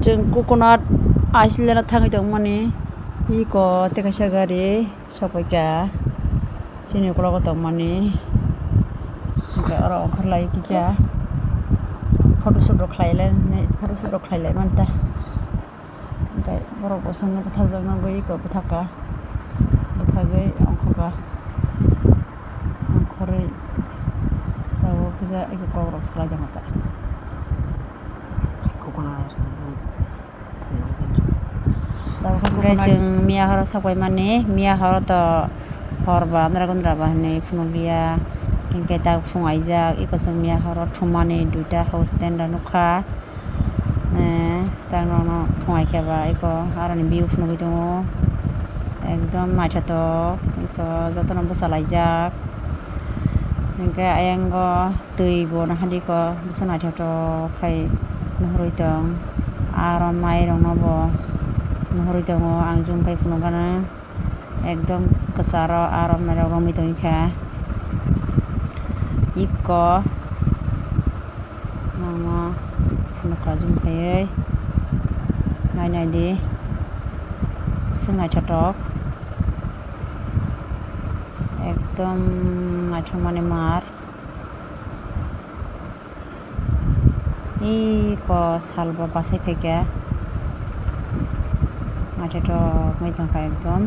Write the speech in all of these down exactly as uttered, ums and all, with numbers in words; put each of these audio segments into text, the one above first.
Chwng Coconut Island o thangwi tongmani, iko tei kaisa gari sokphaikha chini ukologo tongmani. Hwnkhe oro ongkhorlai kisa photoshoot rok khlailai, photoshoot rok khlailai manta. Hwnkhe borok bo chwngno bwthakjak nugwi iko bwthakha, bwthagwi ongkhorkha, ongkhorwi tabuk kisa iko kokrok salai tongkha ta. Hwnkhe chwng miya horo sokpaimani, miya horo to hor ba andra gundra ba hinwi phunukliya, hwnkhe tak phung aijak, eko chwng miya horo thummani duita house stand rok nukha, eh, tak nokno phung aikhe ba eko aroni view phunugwi tongo, ekdom naithotok eko jotono bwchalaijak, hwnkhe ayang o. Twi bo nahardi kok bwsa naithotok khai nuhurwi tong. Aro mairokno bo nuhurwi tongo, ang zoom khai phunukgana ekdom kwcharo aro mairok romwi tongkha. Ikko mama phunukha zoom khaiwi nai naidi bwswk naithotok ekdom naithokmani mar. Iko salbo bachai phaikha, naithotok wngwi tongkha ekdom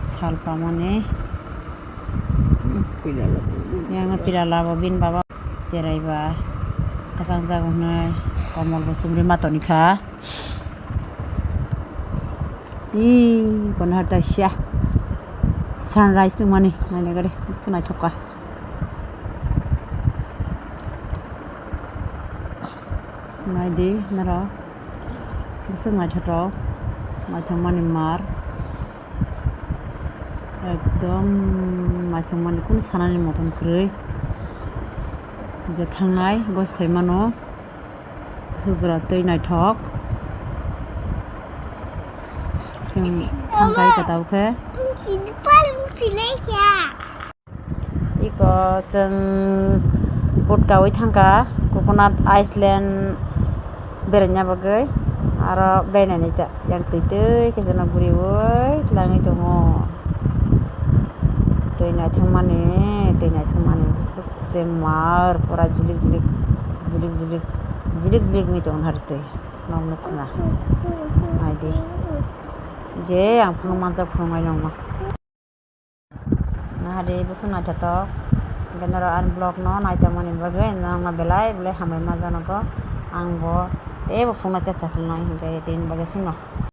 sal pamani. Yang pila labo bini baba cheraiba kwchangjak hwnwi komol bo chumri ma tongkha. Ih, kono har ta sia. Sunrise wngmani, naina gari, bwswk naithok kha. Naidi, norok, bwswk naithotok, naithokmani mar. Ekdom naithokmani, kunu sanani motom kwrwi. Je thangnai, bo sai mano. Sujura twi naithok. Chwng thangkhai kwtal khe. Iko chwng boat kawi thangkha Coconut Island beraina bagwi. Aro berainani ta yang twi twi khe chwngno bwrwi ui twlangwi tongo. Twi naithokmani, twi naithokmani bwswk se mar pura jilik jilik, jilik jilik, jilik jilik wngwi tongo nahar twi. Nok nukkha na. Naidi. Je ang phunuk manjak phunuknai nokno. Nahari bwswk naithotok. Hwnkhe norok ani vlog no naitokmani bagwi nokno belai belai hambai manjak nogo. Ang bo teibo phunukna chesta khlai nai hwnkhe tini bagwi chwngno.